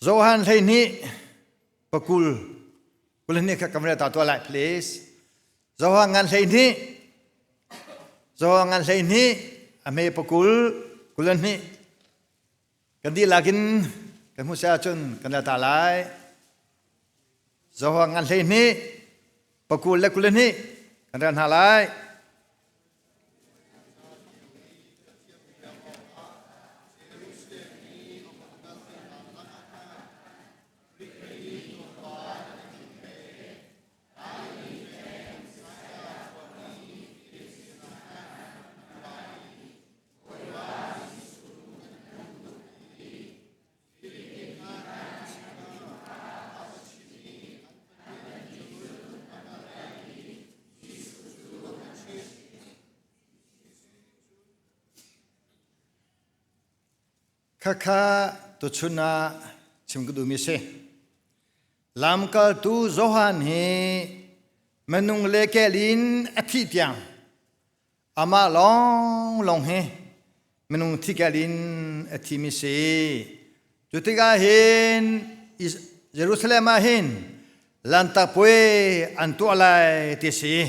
Johan 12 pakul 22 kha kan ta tuah lai please. Johan ngan 12 Johan ngan 12 a hme pakul 22 kan dihlak in kan hmuh ahcun kan la ta lai. Johan ngan 12 pakul le 22 kan rel hna lai. Khakha tuchun ah chim ka duhmi si. Lamkaltu Johan hi minung le kel in a thih tiang Amah lawnglawng hi minung thikel in a thimi si. Cu tikah hin Jerusalem ah hin Lantak Puai an tuah lai ti si.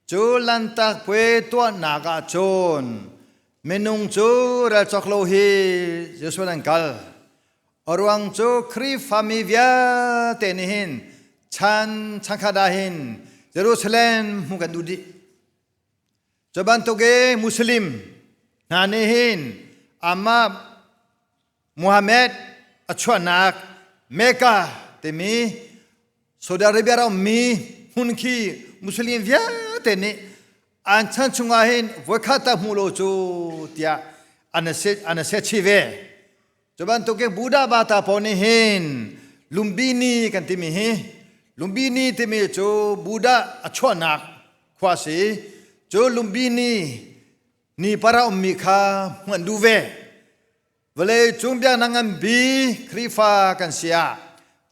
Cu Lantak Puai tuahnak ah cun minung cu ralcawk lo hi Jesuh an kal. A ruang cu Khrihfami vialte nih hin chan changkhat ah hin Jerusalem hmuh kan duh dih. Cu bantuk i Muslim hna nih hin amah Muhammad a chuahnak Mecca timi Saudi Arabia ram ummi hmun khi Muslim vialte nih an chan chungah hin voikhat tak hmu lo cu tiah an a set chih ve. Cu bantuk in Buddha bata pawl nih hin Lumbini kan timi hi Lumbini timi cu Buddha a chuahnak khua si. Cu Lumbini ni para ummi kha hmuh an duh ve. Vawlei cung biaknak ngan bi Khrihfa kan si ah,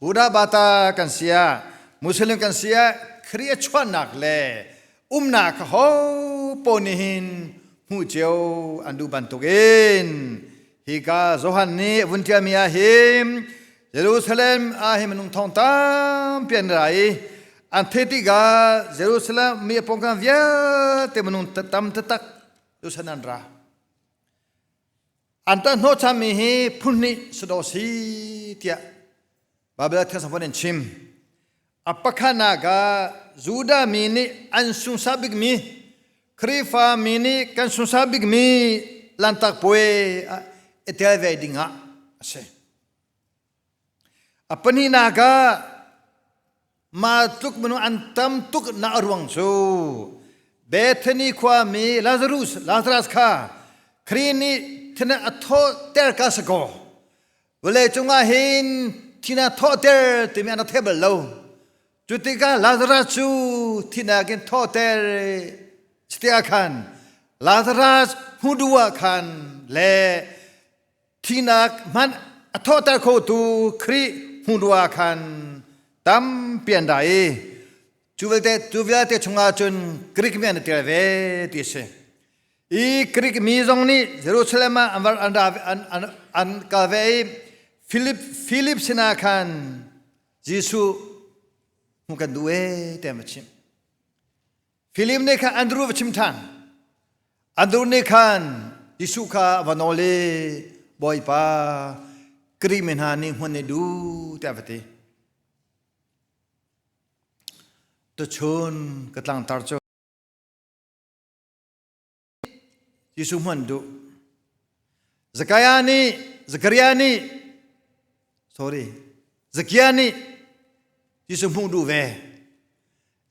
Buddha bata kan si ah, Muslim kan si ah Khrih a chuahnak le umnak kha ho paoh nih hin hmuh cio an duh bantukin hika Johan nih a vun ṭialmi ah hin Jerusalem ah hin minung thong tampi an ra i an theih tikah Jerusalem mi a pawngkam vialte minung tam taktak Jerusalem an ra. An tah hnawhchanmi hi phunhnih sadaw si tiah Baibal thiang sangfan in chim. A pakhatnak ah Judah mi nih an sunsak bikmi Khrihfa mi nih kan sunsak bikmi Lantak Puai ah i tel ve ding ah a si. A pahnihnak ah mah tluk minung an tam tuk nak a ruang cu Bethany khuami Lazarus Lazarus kha Khrih nih thina a thawhter ka si kaw Vawlei cungah hin thina thawhter timi an rak thei bal lo. Cu tikah Lazarus cu thihnak in thawhter tikah khan Lazarus hmuh duh ah khan le thihnak hmanh a thawhter khotu Khrih hmuh duh ah khan tampi an ra i cu vialte cu vialte chungah cun Greek mi an i tel ve ti a si. I Greek mi zong nih Jerusalem ah an an an an, an kal ve i Philip Philip sinah khan Jesuh hmuh kan duh ee tiah an va chimh. Philip nih khan Andrew va chim ṭhan. Andrew nih khan Jesuh kha a va nawl i Bawipa Greek mi hna nih hmun nih duh tiah a va ti. Tuchun ka tlangtar cu Jesuh hman duh. Zakaiah nih Zakaria nih sorry Zakia nih Jesuh hmuh duh ve.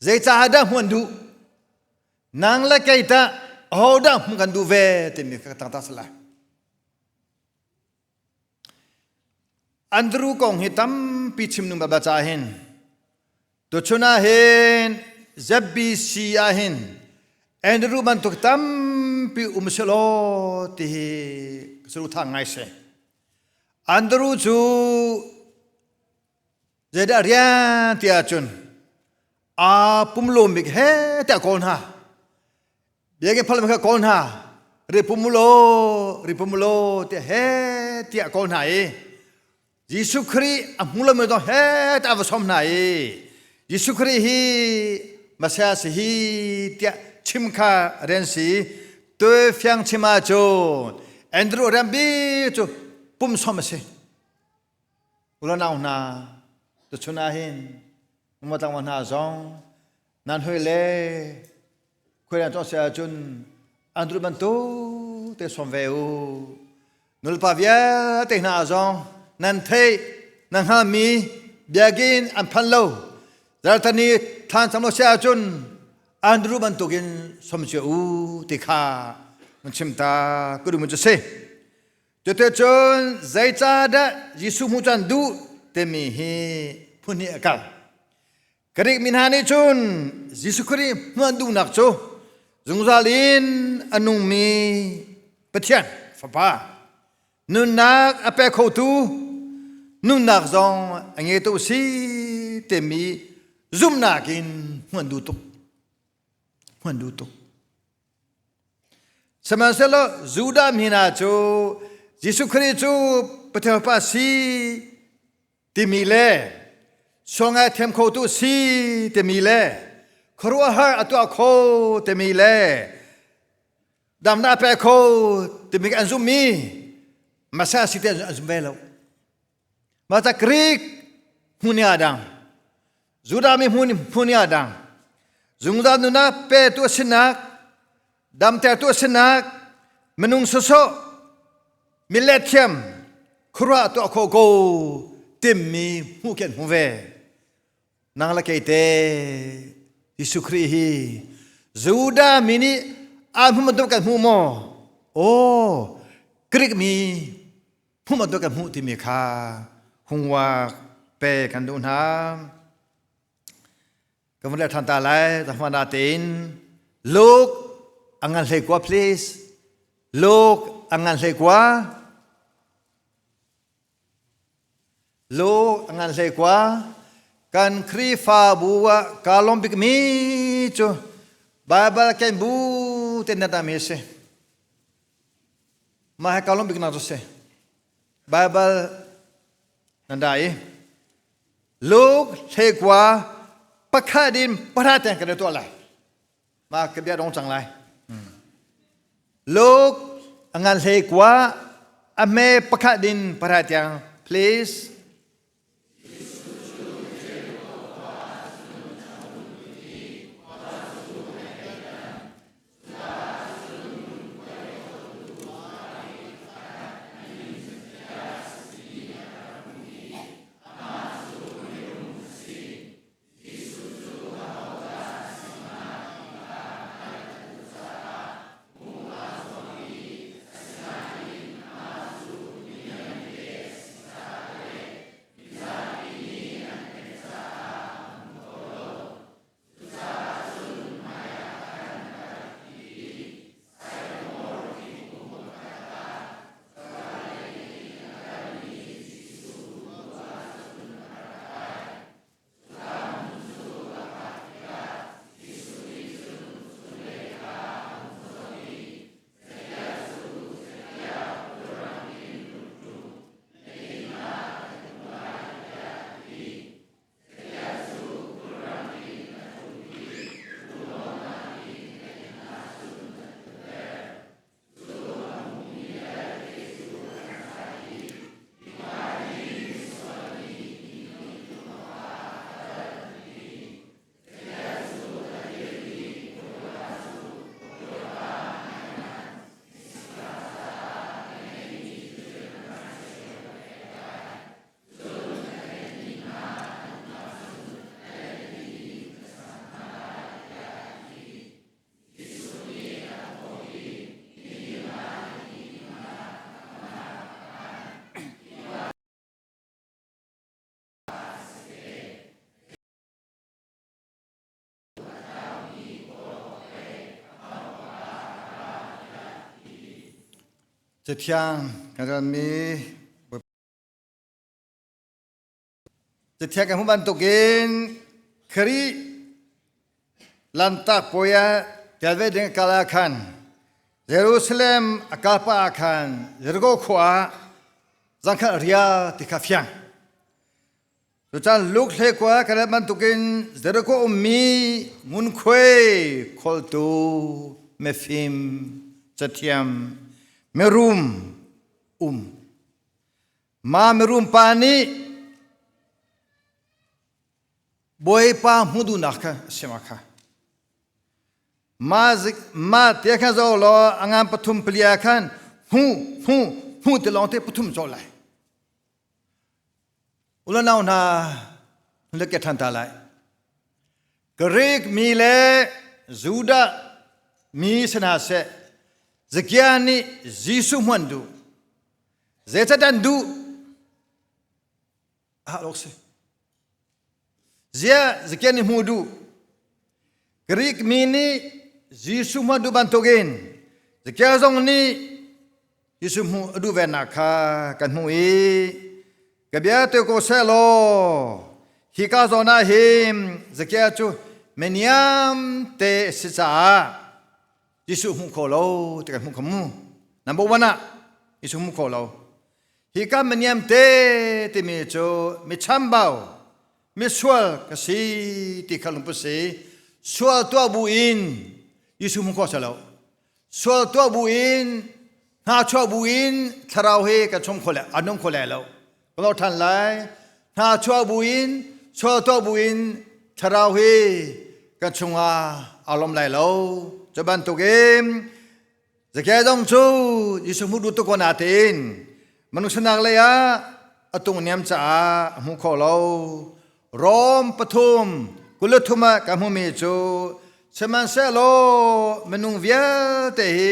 Zeicah dah hmuh an duh? Nang le kei tah ahodah hmuh kan duh ve timi kha ka tang ta sala. Andrew kong hi tampi chim nung baba ca hin tuchun ah hin ZBC ah hin Andrew bantuk tampi um selaw ti hi ka salu tha ngai si. Andrew cu zeidah rian ti ahcun aa pumlawm bik he tiah kawl hna. Biakinn phal kha kawl hna ri pum law ri pum law tiah he tiah kawl hna i. Jesuh Khrih a hmu lomi zong he ta va som hna i Jesuh Khrih hi Messiah si hi tiah chim kha rian si. Tuai fiang chim ahcun Andrew rian bik cu pum som a si. Ulanau hna tuchun ah hin tlangval hna zong nan hoi le khuailan tuah si ahcun Andrew bantuk te som ve u. Nulepa vialte hna zong nan theih nan hngalmi biakinn an phan lo. Zarhtani thlan cam lo si ahcun Andrew bantukin som cio u ti kha nan chim ta ka duh mu cu si. Cuticun zeicahdah Jesuh hmuh caan duh timi hi phun hnih a kal. Greek mi hna nih cun Jesuh Khrih hmuh an duhnak cu zungzal in a nungmi Pathian Fapa nunnak a pe khotu nunnak zong a ngeitu si timi zumhnak in hmuh an duh tuk. Hmuh an duh tuk. Sihmanhsehlaw Judah mi hna cu Jesuh Khrih cu Pathian Fapa si timi le sualngai thiam khotu si timi le khuaruahhar a tuah kho timi le damnak a pe kho timi an zumhmi Messiah si ti an zum ve lo. Mah ca Greek hmun ah dang Judah mi hmun ah dang zungzal nunnak petu a sinak damtertu a sinak minung sawsawh millet thiam khuaruah tuah kho ko timmi hmuh khi an hmu ve nang le kei te Jesuh Khrih hi Judah mi nih aan hmu bantuk kan hmu maw? Aw Greek mi hmuh bantuk kan hmuh timi kha hungwak pe kan duh hna. Kan vun leh ṭhan ta lai zahmana tein Luke a ngan hlei kua please. Luke a ngan hlei kua. Luke a ngan hlei kua. Kan Khrihfabu ah kaa lawm bikmi cu Baibal ken bu te na mi a si. Mah he kaa lawm biknak cu si. Baibal nan dah i Luke hlekua pakhat in pahra tiang kan i tuah lai. Mah ka bia dong cang lai. Luke a ngan hlekua a hme pakhat in pahra tiang please. Cathiang kan relmi Cathiang kan hmuh bantukin Khrih Lanhtak puai ah tel ve ding a kal ah khan Jerusalem a kal pah ah khan Jericho khua ah Zangkhat ria ti kha fiang. Cucan Luke hle kua kan bantukin Jericho ummi ngunkhuai kholtu mifim cathiam mirum um. Ma mirum pa nih Bawipa hmuhduhnak kha a sim a kha. Ma te kha zo law a ngan pathum palia khan hmu hmu hmu ti lawng te pathum caw lai. Ulanau hna le ke ṭhan ta lai. Greek mi le Judah mi si hna seh, Zakia nih Jesuh hmuan duh. Zeicat an duh? Ah lawk si. Ziah Zakia nih hmuh duh? Greek mi nih Jesuh hmuan duh bantukin Zakia zong nih Jesuh hmuh a duh venak kha kan hmuh i ka bia te ko seh law hika zawn ah hin Zakia cu meniam te a si caah Jesuh hmuh kho lo ti kan hmuh kho mu. Number one ah Jesuh hmuh kho lo. Hika meniam te timi cu mi chambau misual ka si ti kha lungput si sual tuah bu in Jesuh hmuh kho seh lo. Sual tuah bu in hna chuah bu in thlarau he ka chung kho le a nung kho lai lo. Ka lo ṭhan lai. Hna chuah bu in sual tuah bu in thlarau he ka chungah aa lawm lai lo. Cu bantukin Zakia zong cu Jesuh hmuh duh tuk ko natein minung sinak lei ah a tung niam caah a hmu kho lo. Rom pathum 23 ah ka hmumi cu sihmanhsehlaw minung vialte hi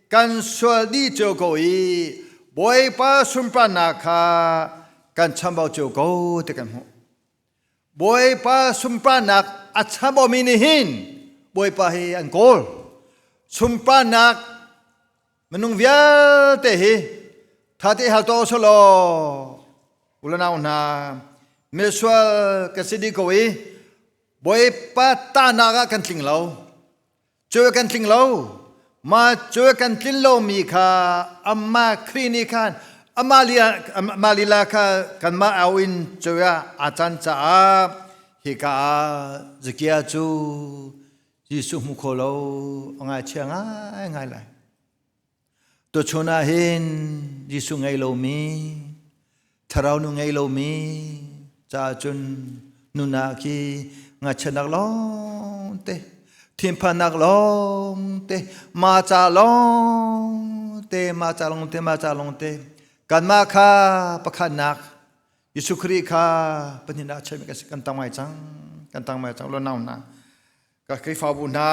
kan sual dih cio ko i Bawipa sunparnak kha kan chambau cio ko ti kan hmuh. Bawipa sunparnak a chambaumi nih hin Bawipa hi an kawl. Sunparnak Minung vialte hi thate hal to selaw ulanau hna misual ka si dih ko i Bawipa tahnak ah kan tling lo. Cu kan tling lo. Ma cu kan tlin lomi kha amah Khrih nih khan amah lila kha kanmah au in cu ah aa can caah hika ah Zakia cu Jesuh hmu kho lo a ngaichia ngaingai lai. Tuchun ah hin Jesuh ngei lomi, thlarau nu ngei lomi caah cun nunah khi ngachiatnak lawng te, thinphannak lawng te, ma ca lawng te, ma ca lawng te, ma ca lawng te, kanmah kha pakhatnak Jesuh Khrih kha pahnihnak chiahmi kan si kan tang mai cang kan tang mai cang lo nau hna ka Khrihfabu hna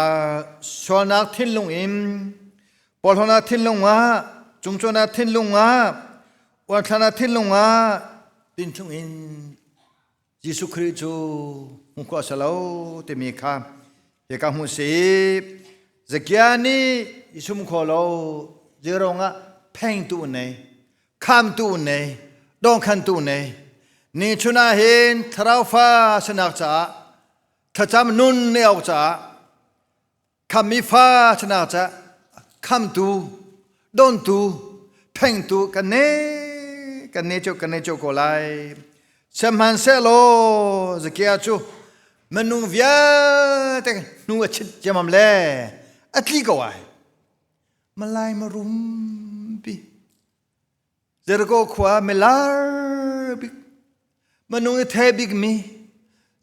sualnak thinlung in porhlawnak thinlung ah cungcuannak thinlung ah uanthlarnak thinlung ah tinchung in Jesuh Khrih cu hmu khawh a si lo timi kha hika hmuh si Zakia nih Jesuh hmu kho lo zeirong ah phengtu nei khamtu nei dawngkhantu nei ni chun ah hin thlarau fa sinak caah thlacam nun ne awk caah khammi fa sinak caah khamtu dontu phengtu kan ne kan ne cu kan ne cu ko lai sihmanhsehlaw Zakia cu minung vialte hnu a chit ciamam le a tli ko ai Malai marumpi Jericho khua milar bik minung i the bik mi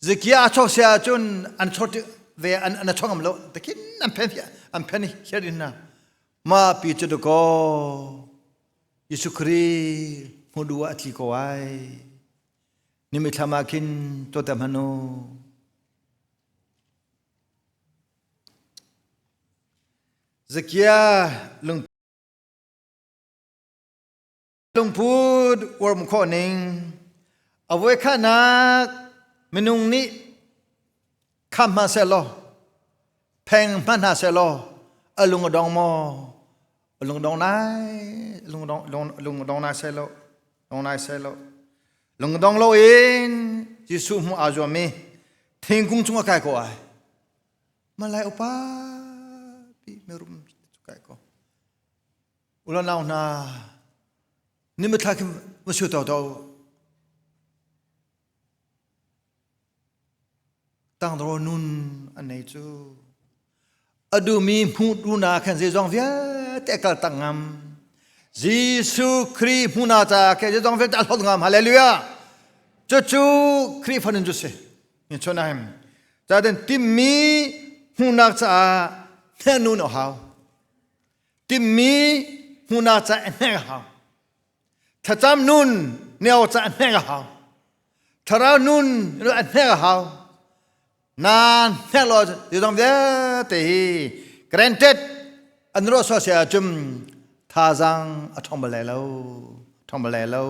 Zakia a chok sia ahcun an chot ve an an chong am lo takin an phen an phen hiar in na ma pi chu ko Jesuh Khrih hmu du a tli ko ai nimi thlam ah khin to tam hanu Zakia lungput uarm khawh ning a voikhatnak minung nih kham hmanh sehlaw pheng hmanh hna sehlaw a lung a dong maw a lung dong nai lung dong lung dong nai seh lo dong nai seh lo lung dong lo in Jesuh hmuh aa zuam i thingkung cung a kai ko ai Malai upa pi mirum kai ko. Ulanau hna ni mithla khi Va su to to. Tangdro nun an nei cu. A duhmi hmuh duhnak khan zeizong vialte kal tak ngam. Jesuh Khrih hmuhnak caah khe zeizong vialte a hlawt ngam. Hallelujah. Cucu Khrihfa nun cu si. Ni chon ahim. Caden timmi hmuhnak caah hnek nun a hau. Timmi hmuhnak caah hnek a hau. Thlacam nun neo caah hnek a hau. Thlarau nun a hnek a hau. Na hnek lo zeizong vialte hi granted an ruah sual si ahcun thazaang a ṭhawng bal lai lo. Ṭhawng bal lai lo.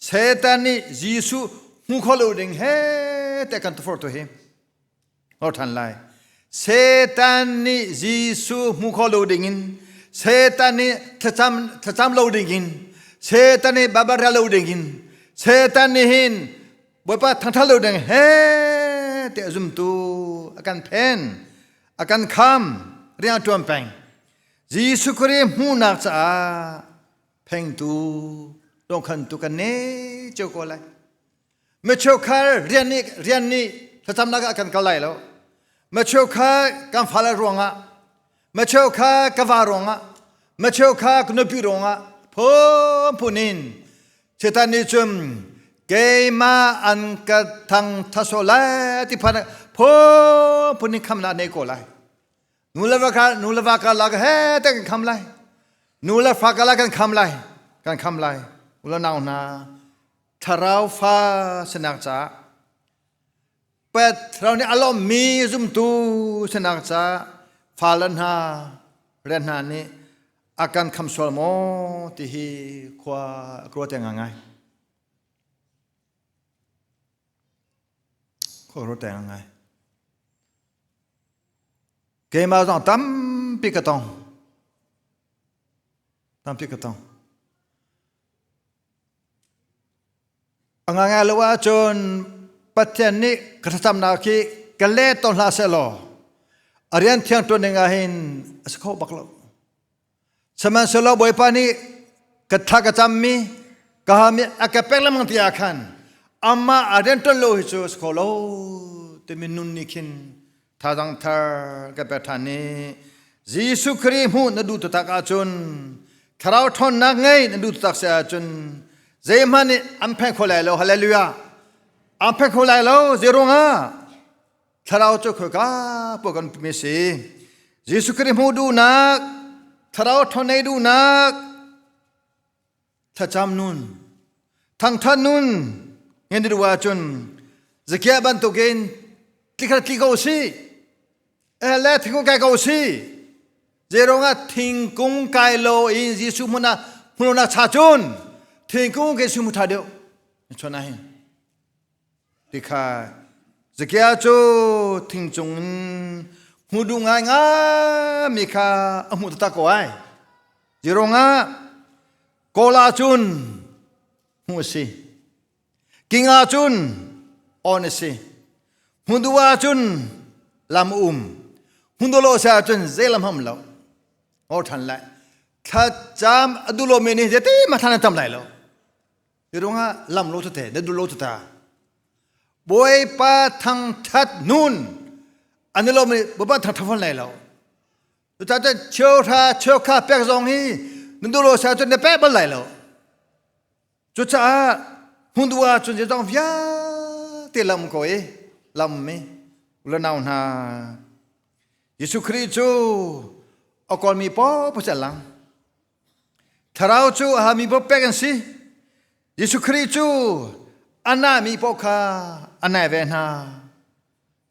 Satan nih Jesuh hmu kho lo ding he te kan tufor tu hi. Ngor ṭhan lai. Satan nih Jesuh hmu kho lo ding in Satan nih thlacam thlacam lo ding in Satan nih Baibal rel lo ding in Satan nih hin Bawipa thangṭhat lo ding he te a zumtu a kan phen a kan kham rian a ṭuan peng. Jesuh Khrih hmuhnak caah phengtu dongkhantu kan ne cio ko lai. Micheukhat rian nih rian nih thlacamnak ah kan kal lai lo. Micheukhat kan fale ruangah, micheukhat ka va ruangah, micheukhat ka nupi ruangah phunphun in Satan nih cun keimah an ka thang thaso lai ti phan phunphun in khamnak nei ko lai. Nu le va ka nu le va ka lak he te kan kham lai. Nu le fa ka lak kan kham lai. Kan kham lai. U le nau hna thlarau fa sinak caah pet thlarau nih a lawmmi zumtu sinak caah fale hna rian hna nih a kan kham sual maw ti hi khua a ruat ngai. Khua ruat ngai. Keimah zong tampi ka tong. Tampi ka tong. A ngaingai lo ahcun Pathian nih ka thlacamnak hi ka let tawn hlah sehlaw a rian thiang ṭuan ding ah hin a si kho bak lo. Sihmanhsehlaw Bawipa nih ka thla ka cammi ka hami a ka pek lengmang ti ah khan amah a rian ṭuan lo hi cu a si kho lo timi nun nih khin Thazang thar ka pek ṭhan i Jesuh Khrih hmuh na duh taktak ahcun thlarau ṭhawnnak ngei na duh taktak si ahcun zeihmanh nih an phen kho lai lo. Hallelujah. An phen kho lai lo. Zeiruangah? Thlarau cu khoika poah kan pumi si. Jesuh Khrih hmuh duhnak, thlarau ṭhawn nei duhnak, thlacam nun thangthat nun ngen duh ahcun zakia bantukin tlikhat tli ko si le thingkung kai ko si zeirong ah thingkung kai lo in Jesuh hmun ah hmun cha cun thingkung ke su mu tha deuh chon ah hin Tikha Zakia cu thing cung in hmu duh ngaingai mi kha a hmuh taktak ko ai. Zeiruangah kawl ahcun hmuh a si. King ahcun on a si. Hmun duh ahcun lam a um. Hmun duh lo a si ahcun zei lam ham lo. Ngor ṭhan lai. Thlacam a duh lomi nih zeiti ma thlan an cam lai lo. Hi ruangah lam lo tete na dul lo tata. Bawipa thangthat nun an i lawm i Bawipa thangthat fawn lai lo. Cucaah cheuhra cheukha pek zong hi nan duh lo sa cun na pek bal lai lo. Cucaah hmun duh ahcun zeizong vialte lam ko i lam mi ulanau hna Jesuh Khrih cu a kawlmi paoh paoh lang. Thlarau cu a hami paoh pek an si. Jesuh Khrih cu a nahmi paoh kha a nai ve hna.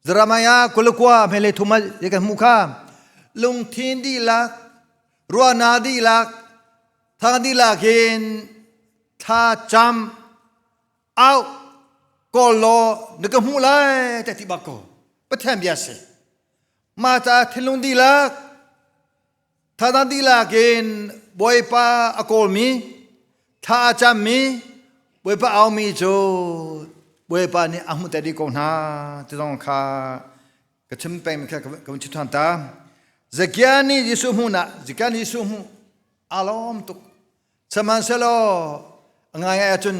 Jeremiah 29 hmele thum ah kan hmuh kha lungthin dihlak, ruahnak dihlak, thang dihlak in thla cam au kawl law na ka hmuh lai te ti bak ko. Pathian bia si. Mah caah thinlung dihlak Thazang dihlak in Bawipa a kawlmi, thla a cammi, Bawipa aumi cu Bawipa nih a hmuhter dih ko hna ti zong kha ka chim pengmi kha ka vun chim ṭhan ta. Zakia nih Jesuh hmuhnak, Zakia nih Jesuh hmuh aa lawm tuk. Sihmanhsehlaw A ngaingai ahcun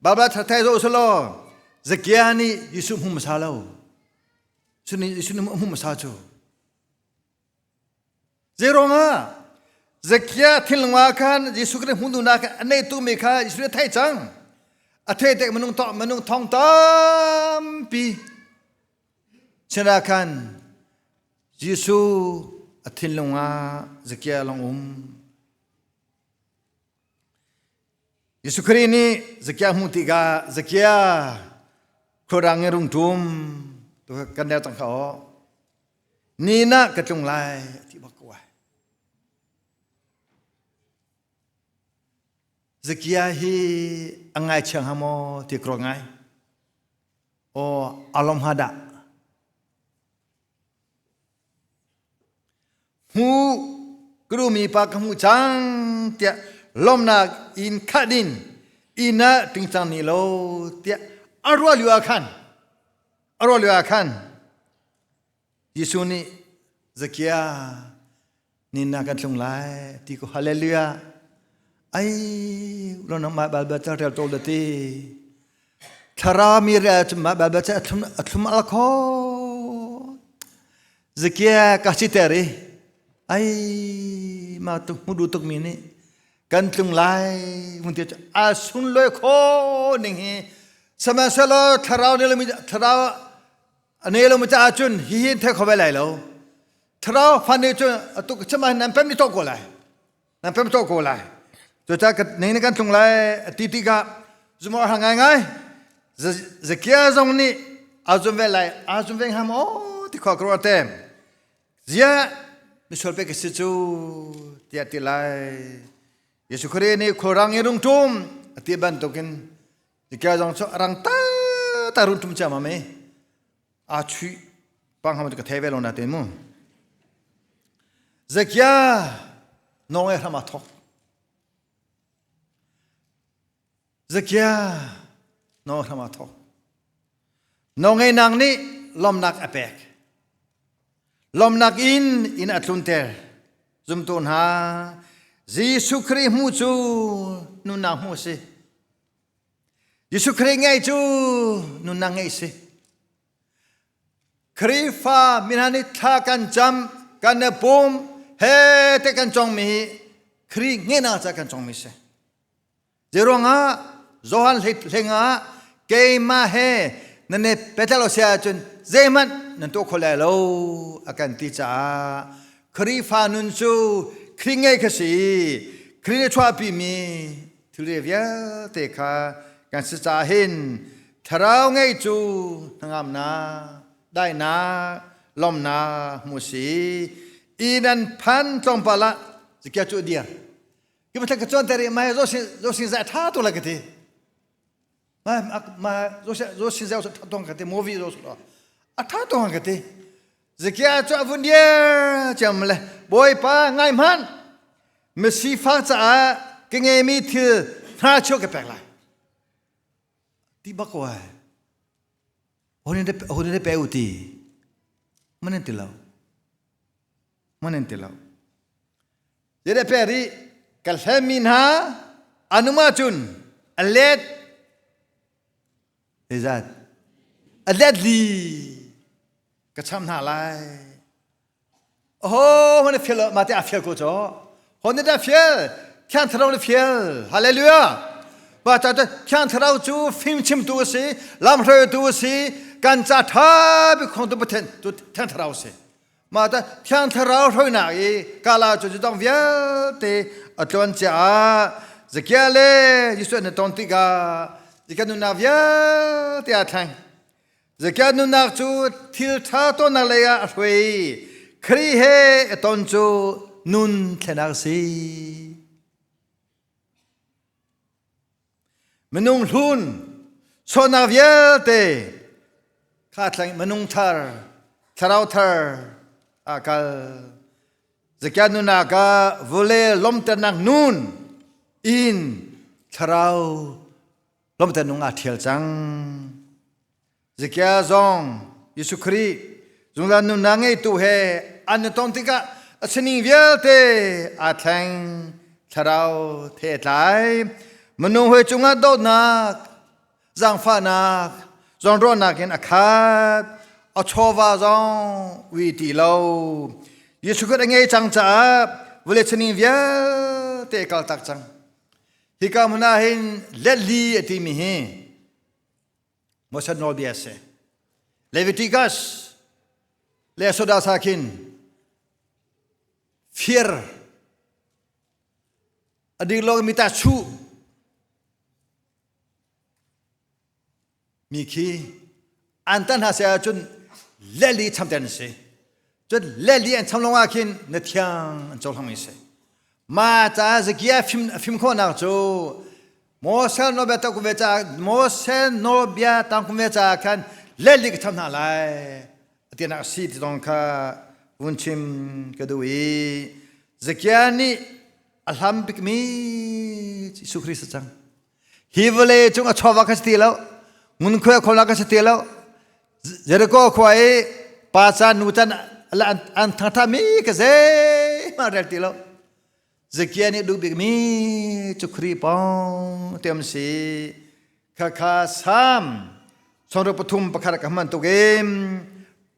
Baibal thathai zoh selaw Zakia nih Jesuh hmu hmasa lo. Jesuh nih hmu hmasa cu. Zeiruangah Zakia thinlung ah khan Jesuh Khrih hmuh duhnak a nei tukmi kha Jesuh nih a theih cang. A theih tik minung minung thong tampi sinah khan Jesuh a thinlung ah Zakia lawng um. Jesuh Khrih nih Zakia hmuh tikah Zakia khuarang in rung ṭum tu kan der cang kha aw. Ni na ka tlung lai ti bak ko ai. Zakia hi a ngaichia hnga maw ti ka ruat ngai. Aw a lawm hnga dah. Hmu ka duhmi pa ka hmuh cang tiah lawmnak in khat in inn ah tingcang ni lo tiah a ruah lio ah khan a ruah lio ah khan Jesuh nih Zakia ninna kan tlung lai ti ko hallelujah ai lo mah bal bal rel tol da ti thlarau mi re cu mah bal bal a thlum a thlum al kho Zakia ka si ter i ai ma tu mu du tuk mi nih kan tlung lai mun ti a sun loi kho ning hi sihmanhsehlaw thlarau ne lo mi thlarau A ne lo caah cun hihi an thei kho ve lai lo. Thlarau fan nih cun atu chama nan pem ni to ko lai. Nan pem to ko lai. Cucaah ne kan tlung lai ti tikah zumor ha ngai ngai. Zakia zong nih a zum ve lai. A zum ve hnga maw ti khua ka ruah te. Zia misual pe ka si cu tiah ti lai. Jesuh Khrih nih khulrang i rung ṭum a ti bantukin Ika zong cu rang ta ta run tum ciammam i aa chuih pang ham ka thei ve lo na te mu. Zakia nong e hram a thok. Zakia no hram a thok. Nong e nang nih lomnak a pek. Lomnak in in a tlunter. Zumtu hna Jesuh Khrih hmu cu nunnak hmu si. Jesuh Khrih ngeih cu nunnak ngeih si. Khrihfa mi hna nih thla kan cam, kan i pum, he te kan congmi hi Khrih ngeihnak ca kan congmi si. Zeiruangah Johan hleng ah keimah he nan i pehtlaih lo si ahcun zeihmanh nan tuah kho lai lo a kan ti caah Khrihfa nun cu Khrih ngei kha si. Khrih nih chuahpimi Thil vialte kha kan si caah hin thlarau ngei cu hnangamnak, daihnak, lawmhnak hmu si. I nan phan tlawmpal ah zikia cu dir. Ki ma ka chuan teri mai zo sin zo sin zai tha tu la ka ti. Ma ma zo sin zo sin zai tha tong ka ti movie zo so. A tha tong ka ti. Zikia cu a vun dir ciam le Bawipa ngai hmanh misifak caah ka ngeimi thil hna chuak ka pek lai ti bak ko ai honin de pe u ti manin ti lo manin ti lo Zede pe ri ka hlemi hna anuma cun a let Zeizat? A let li ka cham hna lai. Oh, hon fial ma te a fial ko cho. Hon da fial, thiang thlarau na fial. Hallelujah. Ba ta ta thiang thlarau cu fim chim tu si, lam hruai tu si, kan ca tha bi khong tu pathen tu thiang thlarau si. Mah ta Thiang Thlarau hruainak i kala cu cu dong vialte a tluan caah Zakia le Jesuh an i ton tikah Zakia nunnak vialte aa thleng. Zakia nunnak cu thil ṭha tuahnak lei ah a hruai i Khrih he a ton cu nun thlenak a si. Minung hlun sawhnak vialte kha thleng minung thar thlarau thar ah kal Zakia nunak ah vawlei lawmternak nun in thlarau lawmter nung aa ṭhial cang. Zekiah zong Jesuh Khrih zungzal nunnak ngeitu he an i ton tikah a sining vialte aa thleng thlarau the a tlai. Minung hawi cungah dawtnak, zaangfahnak, zawnruahnak in a khat. A chawva zong ui ti lo. Jesuh Christ a ngei cang caah vawlei chaning vialte kaltak cang. Hika hmun ah hin letli a timi hi Moses nawlbia a si. Leviticus le Exodus ah khin fir a dik lo mi ta chuh mi khi an tan hna se ahcun leli chamter an si. Cun leli an cham lawngah khin na thiang an cohlang mi si. Ma ca Zakia fim fim khawhnak cu Moses nawlbia tak ve ca Moses nawlbia tang kum ve ca khan leli ka cham hna lai atinak si ti zong kha vun chim ka duh i Zakia nih a hlam bikmi Jesuh Christ a cang. Hi vawlei cung a chawva kha si ti lo, ngunkhuai khawlnak kha si ti lo. Jericho khua i pa caan nu caan an thangthami ka zeihmanh rel ti lo. Zakia nih duh bikmi cu Khrih pawng te um si. Khakha Sam sawmruk pathum pakhat ka hman tuk in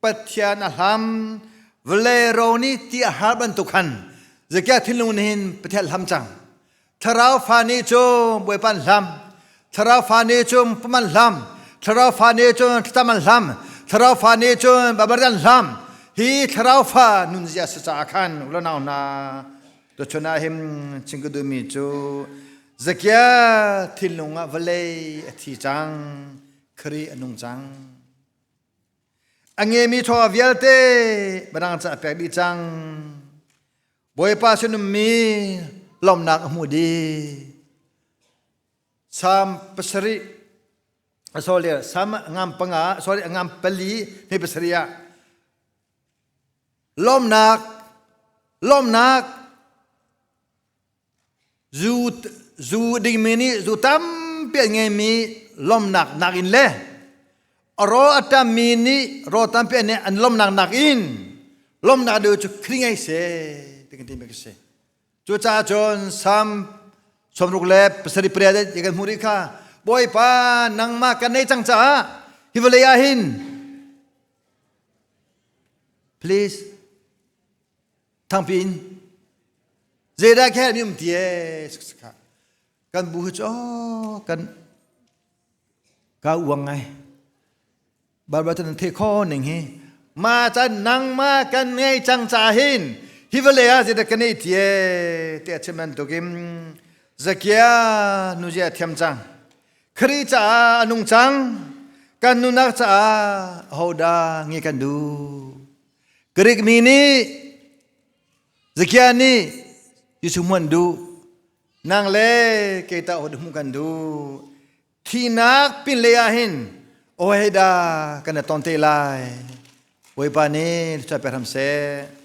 Pathian a hlam vawlei ro nih ti a har bantuk khan Zakia thinlung nih hin Pathian hlam cang. Thlarau fa nih cun Bawipa an hlam. Thlarau fa nih cun pum an hlam. Thlarau fa nih cun thlacam an hlam. Thlarau fa nih cun babar an hlam. Hi thlarau fa nunzia si caah khan ulanau hna tuchun ah him chim ka duhmi cu Zakia thinlung ah vawlei a thi cang, Khrih a nung cang. A ngemi thaw vialte badang ca a pek dih cang. Bawipa sinummi lawmhnak a hmu dih. Salm pasarih sorry Salm ngam panga sorry ngam pali hme pasarih ah lawmhnak lawmhnak zu zu dingmi nih zu tampi an ngeimi lawmhnak nakin le rawl a ṭammi nih rawl tampi an an lawmhnak nakin lawmhnak deuh cu Khrih ngei seh ti kan timi ka si. Cucaah cun Salm 68 kan hmuh rih kha Bawipa nangmah kan nei cang caah hi vawlei ah hin please thangpi in zeidah khe mi um ti e kan bu hi cu kan ka uang ngai Bible tan the kho ning hi ma chan nangma kan ngei cang ca hin hi vale ah zeidah kan ei tie te chim bantukin Zakia nu zia thiam cang Khri caah a nung cang kan nunak caah hoda nge kan du Greek mi nih Zakia nih Jesuh hmuan duh nang le kei ta hmu kan duh thihnak pinlei ah hin oi da kan ton te lai Bawipa nih thluachuah pe hram seh.